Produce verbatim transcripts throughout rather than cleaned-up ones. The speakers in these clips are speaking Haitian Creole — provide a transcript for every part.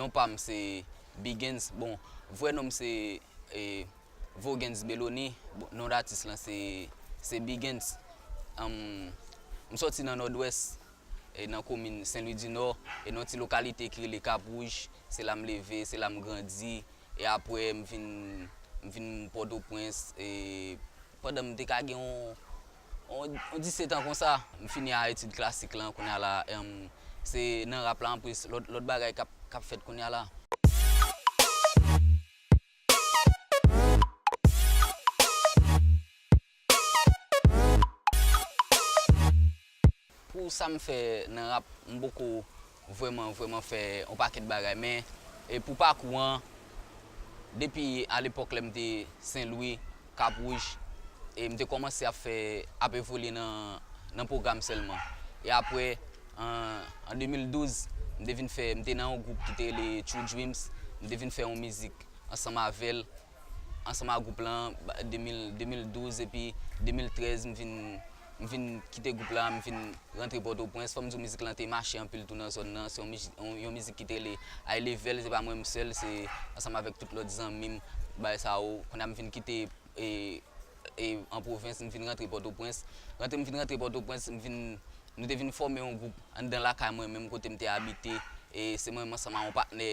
Non pa m se Biggins. Bon, vrè non m se, e, Vogens Belony. Bon, non datis lan se, se Biggins. Anm, m sòti nan Nòdwès, e, nan komin Sen Lwi di Nò, e nan yon ti lokalite ki rele Kap Wouj. Se la m leve, se la m grandi. E apre, m vin, m vin Pòtoprens, e pandan m te ka gen yon, yon, yon disèt an konsa, m fini a etid klasik lan, kounye a la, em, se nan rap la anplis, lòt, lòt bagay k ap, k ap fèt kounye a la. Pou sa m fè nan rap, m poko vrèman, vrèman fè yon pakèt bagay, men, e, pou pakou an, depi alepòk lè m te Sen Lwi, Kap Wouj, e m te kòmanse ap fè, ap evolye nan, nan pwogram sèlman. E apre, an, an de mil douz, m te vin fè, m te nan yon gwoup ki te rele True Dreams, m te vin fè yon mizik ansanm avè l, ansanm ak gwoup lan, ba, de mil, de mil douz, epi de mil trèz, m vin, m vin kite gwoup la, m vin rantre Pòtoprens. Fò m di w, mizik lan te mache anpil tou nan zòn nan. Se yon mizik, yon, yon mizik ki te rele High Level, se pa mwen menm sèl, se ansanm avèk tout lòt zanmi m, bagay sa yo. Kounye a m vin kite, e, e, an pwovens, m vin rantre Pòtoprens. Rantre, m vin rantre Pòtoprens, m vin, nou te vin fòme yon gwoup anndan lakay mwen menm, kote m te abite. E se mwen menm ansanm ak yon patnè,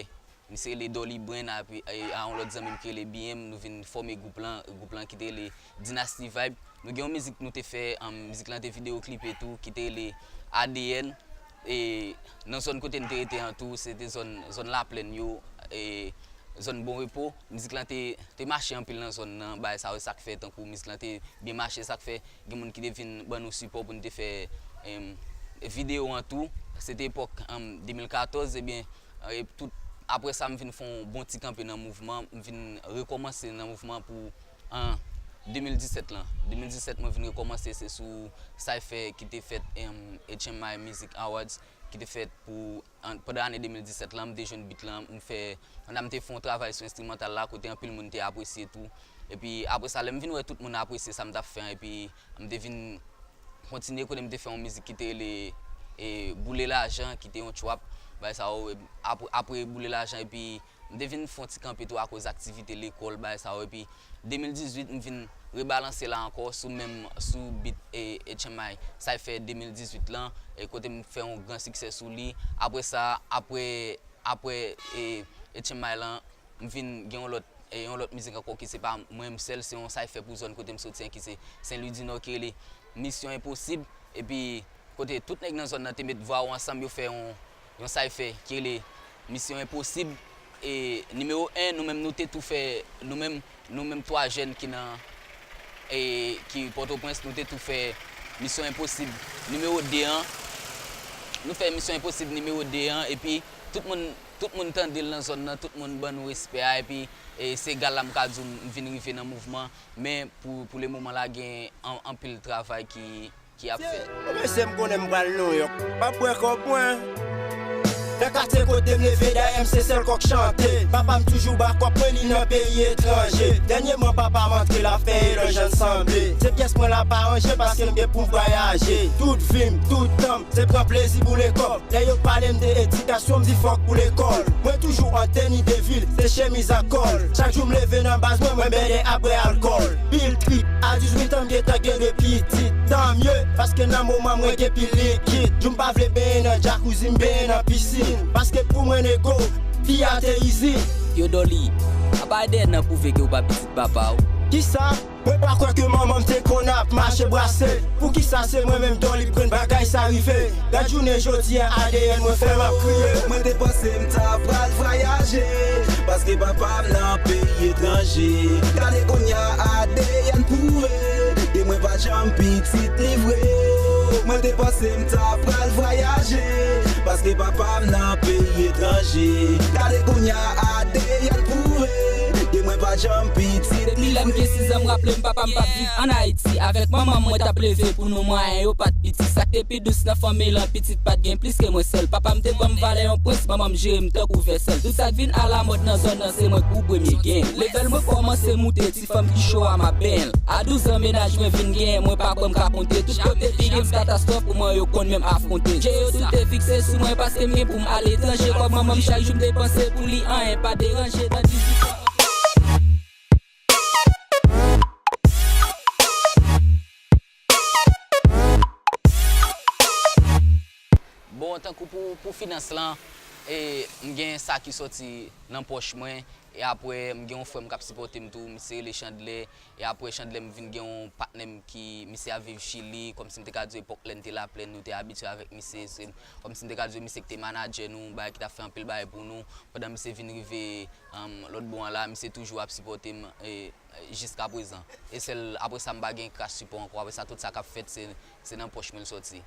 misye rele Dolly Brand, api, e, a yon lòt zanmi m ki rele B M, nou vin fòme gwoup lan, gwoup lan ki te rele Dynasty Vibe. Nou gen yon mizik nou te fè, um, mizik lan te videyo klipe tou, ki te rele A D N. E nan zòn kote n te rete an tou, se te zòn, zòn Laplèn yo, e zòn Bon Repo. Mizik lan te, te mache anpil nan zòn nan, bagay sa yo, sa k fè tankou mizik lan te byen mache, sa k fè gen moun ki te vin ban nou sipò pou n te fè, em, videyo an tou. Se te epòk, em, de mil katòz, ebyen, e tout, apre sa, m vin fè yon bon ti kanpe nan mouvman, m vin rekòmanse nan mouvman pou an de mil disèt lan. De mil disèt, mwen vin rekòmanse, se sou cypher ki te fèt, em, H M I Music Awards, ki te fèt pou, an, pandan ane de mil disèt lan, m te jwenn beat lan, m fè, pandan m te fè yon travay sou enstrimantal la, kote anpil moun te apresye tou. Epi apre sa, lè m vin wè tout moun apresye sa m t ap fè an, epi m te vin kontinye kote m te fè yon mizik ki te rele, e, Boule Lajan, ki te yon trap, bagay sa yo, e, apre, apre Boule Lajan, epi m te vin fè yon ti kanpe tou akoz aktivite lekòl, bagay sa yo, epi de mil dizuit, m vin rebalanse la ankò sou menm, sou beat, e, H M I, cypher de mil dizuit lan, e, kote m fè yon gran siksè sou li. Apre sa, apre, apre, e, H M I lan, m vin gen yon lòt, e, yon lòt mizik ankò ki se pa mwen menm sèl, se yon cypher pou zòn kote m soti an ki se Sen Lwi di Nò ki rele Misyon Enposib. Epi kote tout nèg nan zòn nan te met vwa yo ansanm, yo fè yon, yon cypher ki rele Misyon Enposib. E nimewo en, nou menm nou te tou fè, nou menm, nou menm twa jèn ki nan, e, ki Pòtoprens, nou te tou fè Misyon Enposib nimewo de an. Nou fè Misyon Enposib nimewo de an, epi tout moun, tout moun tande l nan zòn nan, tout moun ban nou respè a, epi, e, se egal la m ka di w m vin rive nan mouvman, men pou, pou le moman la gen an, anpil travay ki, ki ap fèt. Mesye, m konnen m pral Nouyòk, m ap bwè kòb mwen. Nan katye kote m leve, dayè m se sèl kòk chante. Papa m toujou ba kòb mwen, li nan peyi etranje. Dènyèman, papa m antre, l ap fè elòj, jan l sanble. Se pyès mwen l ap aranje, paske m gen pou m vwayaje. Tout vi m, tout tan m, se pran plezi boule kòb. Lè yo pale m de edikasyon, m di fòk pou lekòl. Mwen toujou an teni de vil, se chemiz ak kòl. Chak jou m leve nan baz mwen, mwen bèdè ap bwè alkòl. Pil trip, a dizuit an m gentan gen de pitit. Tan mye, paske nan moman mwen gen pil likid. Jou m pa vle benyen nan jacuzzi, m benyen nan pisin. Paske pou mwen nego, fi a te izi. Yo Dolly, apa dèyè nan pwouve ke w pa pitit papa w? Kisa? Mwen pa kwè ke manman m te konn ap mache brase. Poukisa se mwen menm Dolly pran bagay sa rive? Gad jounen jodi a, A D N mwen fè m ap kriye. Mwen te panse m ta pral vwayaje, paske papa m nan peyi etranje. Gade kounye a, A D N pwouve ke mwen pa janm pitit li vre. Mwen te panse m ta pral vwayaje, paske papa m nan peyi etranje. Gade kounye a, A D N pwouve ke mwen Pa janm pitit. Depi lè m gen sizan, m raple m papa m pa t viv ann Ayiti. Avèk manman m, mwen t ap leve pou nou, mwayen yo pa t piti. Sa k te pi dous nan fanmi lan, pitit pa t gen plis ke mwen sèl. Papa m te ban m valè yon prens, manman m jere m tankou vèsèl. Tout sa k vin alamòd nan zòn nan, se mwen k pou premye gen. Level mwen kòmanse moute, ti fanm ki cho a m ap benyen l. A douz an, mennaj mwen vin genyen, mwen pa kwè m ka konte. Tout kote Big Ends Katastwòf pou mwen yo konn menm afwonte. Je yo tou te fikse sou mwen paske m gen pou m aletranje. Kòb manman m chak jou m depanse pou li, anyen pa deranje. Nan dizuit an, Bon, tankou pou, pou finans lan, e, m gen sa ki sòti nan pòch mwen, e apre, m gen yon frè m k ap sipòte m tou, misye rele Chandler, e apre Chandler, m vin gen yon patnè m ki, misye ap viv Chili, kòmsi m te ka di w epòk lè n te Laplèn, nou te abitye avèk misye, se, kòmsi m te ka di w misye ki te manadjè nou, bagay ki t ap fè anpil bagay pou nou, pandan misye vin rive, um, lòt bò an la, misye toujou ap sipòte m, e, jiskaprezan. E sèl apre sa, m pa gen kras sipò ankò. Apre sa, tout sa k ap fèt, se, se nan pòch mwen l sòti.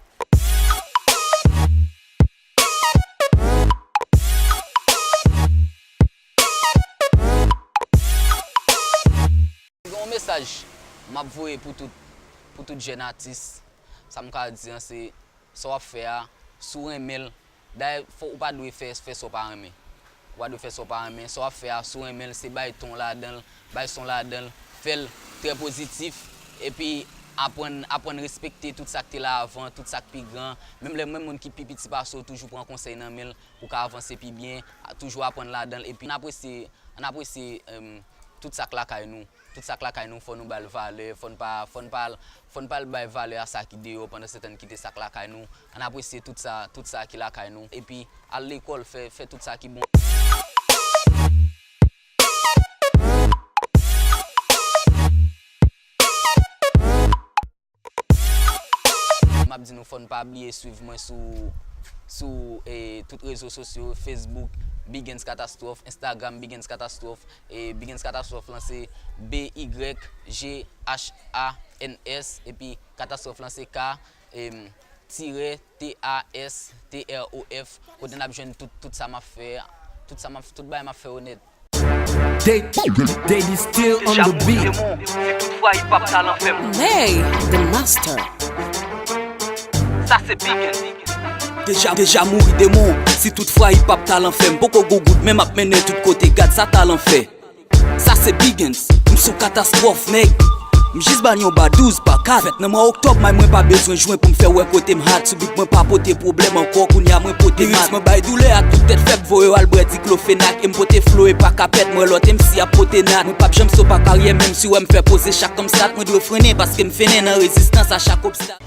Gen yon mesaj m ap voye pou tout, pou tout jèn atis. Sa m ka di an, se sa w ap fè a, si w renmen l, dayè, fò, ou pa dwe fè, fè sa w pa renmen. Ou pa dwe fè sa w pa renmen. Sa w ap fè a, si w renmen l, se bay ton ladan l, bay son ladan l, fè l trè pozitif, epi aprann, aprann respekte tout sa k te la avan, tout sa k pi gran. Menm lè, menm moun ki pi piti pase w, toujou pran konsèy nan men l pou w ka avanse pi byen, a, toujou aprann ladan l, epi ann apresye, ann apresye, em, tout sa k lakay nou. Tout sa k lakay nou, fò nou ba l valè, fò n pa, fò n pa, fò n pa al bay valè a sa ki deyò, pandan se tan n kite sa k lakay nou. Ann apresye tout sa, tout sa ki lakay nou. Epi, al lekòl, fè, fè tout sa ki bon. M ap di nou, fò n pa bliye swiv mwen sou, sou, eh, tout rezo sosyo, Facebook, Big Ends Katastwòf, Instagram, Big Ends Katastwòf, e Big Ends Katastwòf lan se B Y G H A N S, epi Katastwòf lan se K, em, tirè T A S T R O F, kote n ap jwenn tout, tout sa m ap fè, tout sa m ap, tout bagay m ap fè yo nèt. They, they be still on the beat. Si tout fwa hip hop talan fè m. Nay, the master. Sa se Big Ends. Deja, deja mouri demon. Si tout fwa hip hop talan fè m. Poko gougout, men m ap mennen tout kote. Gad sa talan fè. Sa se Big Ends. M sou Katastwòf, nèg. M jis ba n yon ba douz pa kat. Fèt nan mwa oktòb, may mwen pa bezwen jwen pou m fè wè kote m hat. Sou bit mwen pa pote pwoblèm ankò, kounye a mwen pote mat. Lirik mwen bay doulè a tout tèt fèb, voye yo al bwè diklofenak. E m pote flo e pa kapèt, mwen lòt M C ap pote nat. Mwen p ap janm so pa karyè, menm si w wè m fè poze chak kòm stat. Mwen dwe frennen paske m fennen nan rezistans a chak obstak.